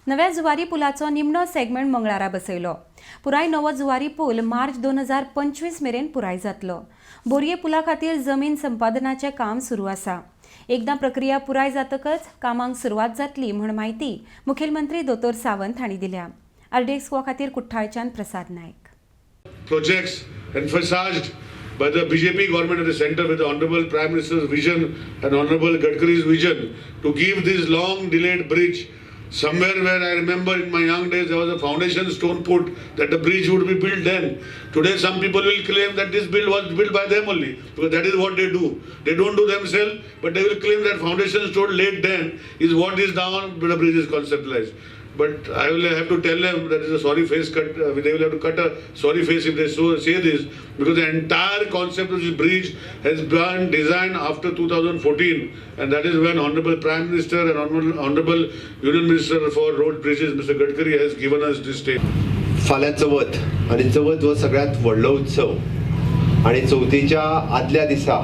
नव्या जुवारी पुलाचो निमणो सेगमेंट मंगळारा बसयलो. पुराय नवो जुवारी पूल मार्च 2025 मेरेन पुराय जातलो. बोरये पुला खातीर जमीन संपादनाचें काम सुरू आसा. एकदां प्रक्रिया पुराय जातकच कामांक सुरवात जातली म्हूण म्हायती मुखेलमंत्री दोतोर सावंत हांणी दिल्या. आरडीएक्स गोवा खातीर कुठ्ठाळच्यान प्रसाद Naik. Projects emphasized by the BJP government at the center with the Honorable Prime Minister's vision and Honorable Gadkari's vision to give this long delayed bridge somewhere where I remember in my young days there was a foundation stone put that the bridge would be built then. Today some people will claim that this build was built by them only, because that is what they do. They don't do themselves, but they will claim that foundation stone laid then is what is now the bridge is conceptualized. But I will have to tell them that is a sorry face cut. They will have to cut a sorry face if they so say this, because the entire concept of this bridge has been designed after 2014, and that is when Honorable Prime Minister and Honorable Union Minister for Road Bridges, Mr. Gadkari, has given us this state. फाल्यां चवथ आनी चवथ हो सगळ्यांत व्हडलो उत्सव आनी चवथीच्या आदल्या दिसा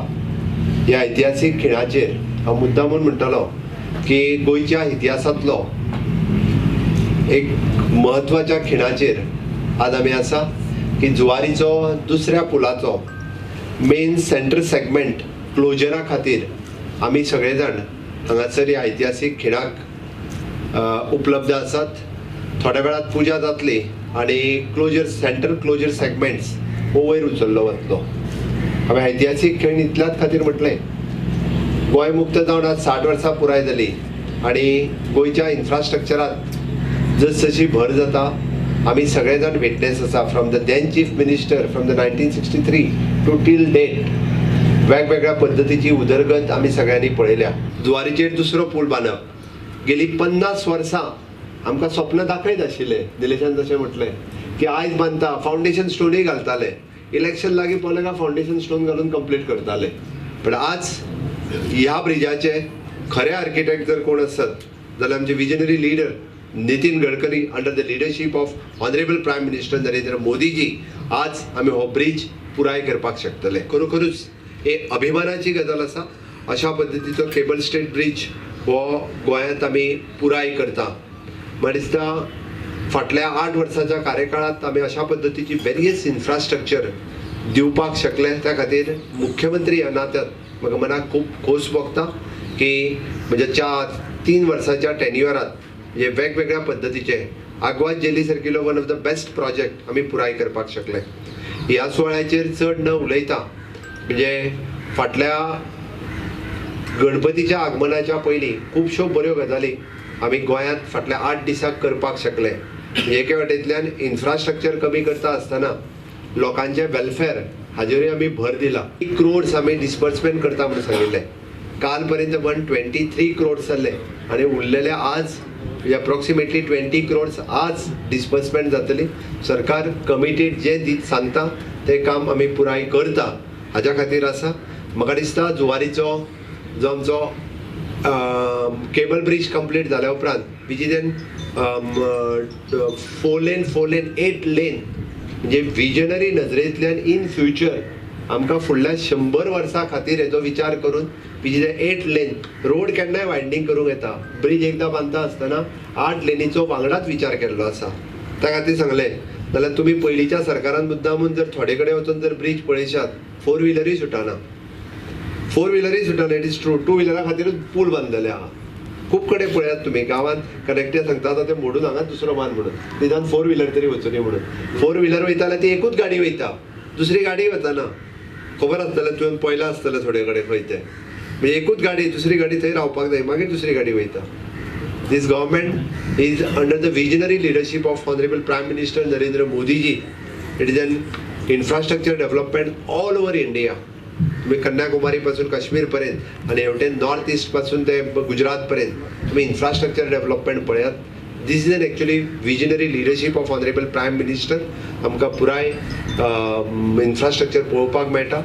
ह्या ऐतिहासीक खिणाचेर हांव मुद्दामून म्हणटलो की गोंयच्या इतिहासांतलो एक म्हत्वाच्या खिणाचेर आज आमी आसा की जुवारीचो दुसऱ्या पुलाचो मेन सेंटर सेगमेंट क्लोजरा खातीर आमी सगळे जाण हांगासर ह्या ऐतिहासीक खिणाक उपलब्ध आसात. थोड्या वेळात पुजा जातली आनी क्लोजर सेंटर क्लोजर सेगमेंट्स हो वयर उचललो वतलो. हांवें ऐतिहासीक खीण इतल्याच खातीर म्हटलें, गोंय मुक्त जावन आज 60 वर्सां पुराय जाली आनी गोंयच्या इन्फ्रास्ट्रक्चरात जस जशी भर जाता आमी सगळे जाण विटनेस आसा, from the then Chief Minister from the 1963 to till date वेगवेगळ्या पद्दतीची उदरगत आमी सगळ्यांनी पळयल्या. जुवारीचेर दुसरो पूल बांदप, गेली 50 वर्सां आमकां स्वप्न दाखयत आशिल्ले. निलेशान जशें म्हटलें की आयज बांदता, फावंडेशन स्टोनूय घालताले, इलेक्शन लागीं पावलें काय फावंडेशन स्टोन घालून कंप्लीट करताले. पण आज ह्या ब्रिजाचे खरे आर्किटेक्ट जर कोण आसत जाल्यार आमचे visionary leader Nitin Gadkari, under the leadership of Honourable Prime Minister Narendra Modiji, आज आमी हो ब्रीज पुराय करपाक शकतले. खरोखरूच ही अभिमानाची गजाल आसा. अशा पद्दतीचो केबल स्टेट ब्रीज हो गोंयांत आमी पुराय करता. म्हाका दिसता फाटल्या 8 वर्साच्या कार्यकाळात आमी अशा पद्दतीची वेरियस इन्फ्रास्ट्रक्चर दिवपाक शकले. त्या खातीर मुख्यमंत्री ह्या नात्यात म्हाका मनाक खूब खोस भोगता की म्हज्या 4-3 वर्साच्या टेन्युअरात म्हणजे वेगवेगळ्या पद्दतीचे आगवाद जेली सारकिलो one of the best project आमी पुराय करपाक शकले. ह्या सुवाळ्याचेर चड न उलयता, म्हणजे फाटल्या गणपतीच्या आगमनाच्या पयलीं खुबश्यो बऱ्यो गजाली आमी गोंयांत फाटल्या 8 दिसांक करपाक शकले. म्हणजे एके वाटेंतल्यान इन्फ्रास्ट्रक्चर कमी करता आसतना लोकांचें वेलफेअर हाजेरूय आमी भर दिला. क्रोड्स आमी डिस्बर्समेंट करता म्हणून सांगिल्लें, काल पर्यंत 123 क्रोड्स जाल्ले आनी उरलेले आज म्हणजे अप्रॉक्सिमेटली 20 क्रोड्स आज डिस्बर्समेंट जातली. सरकार कमिटेड, जे दीत सांगता तें काम आमी पुराय करता हाज्या खातीर आसा. म्हाका दिसता जुवारीचो जो आमचो केबल ब्रीज कंप्लीट जाल्या उपरांत, which is an four lane, four lane, eight lane, म्हणजे विजनरी नजरेंतल्यान इन फ्युचर आमकां फुडल्या 100 वर्सां खातीर हेजो विचार करून, which is a eight lane road, केन्नाय वायंडींग करूंक येता, ब्रीज एकदां बांदता आसतना आठ लेनीचो वांगडाच विचार केल्लो आसा. त्या खातीर सांगलें, जाल्यार तुमी पयलींच्या सरकारान मुद्दामून जर थोडे कडेन वचून जर ब्रीज पळयशात, फोर व्हिलरूय सुटना, फोर व्हिलरूय सुटना. It is true, to व्हिलरा खातीरूच पूल बांदलेले आहा. खूब कडेन पळयात तुमी, गांवांत कनेक्टर सांगता आतां ते मोडून हांगा दुसरो बांद म्हणून, निदान फोर व्हिलर तरी वचुनी म्हणून. फोर व्हिलर वयता जाल्यार ती एकूच गाडी वयता, दुसरी गाडी वचना. खबर आसतलें, तुवें पळयलां आसतलें थोडे कडेन खंय तें. म्हणजे एकूच गाडी, दुसरी गाडी थंय रावपाक जाय, मागीर दुसरी गाडी वयता. This government is under the visionary leadership of Honorable Prime Minister Narendra Modi ji. It is an infrastructure development all over India. तुम्ही कन्याकुमारी पासून काश्मीर पर्यंत आणि हेवटेन नॉर्थ ईस्ट पासून ते गुजरात पर्यंत तुम्ही इन्फ्रास्ट्रक्चर डेव्हलपमेंट पळयात. This is an actually visionary leadership of Honourable Prime Minister. आमकां पुराय इन्फ्रास्ट्रक्चर पळोवपाक मेळटा.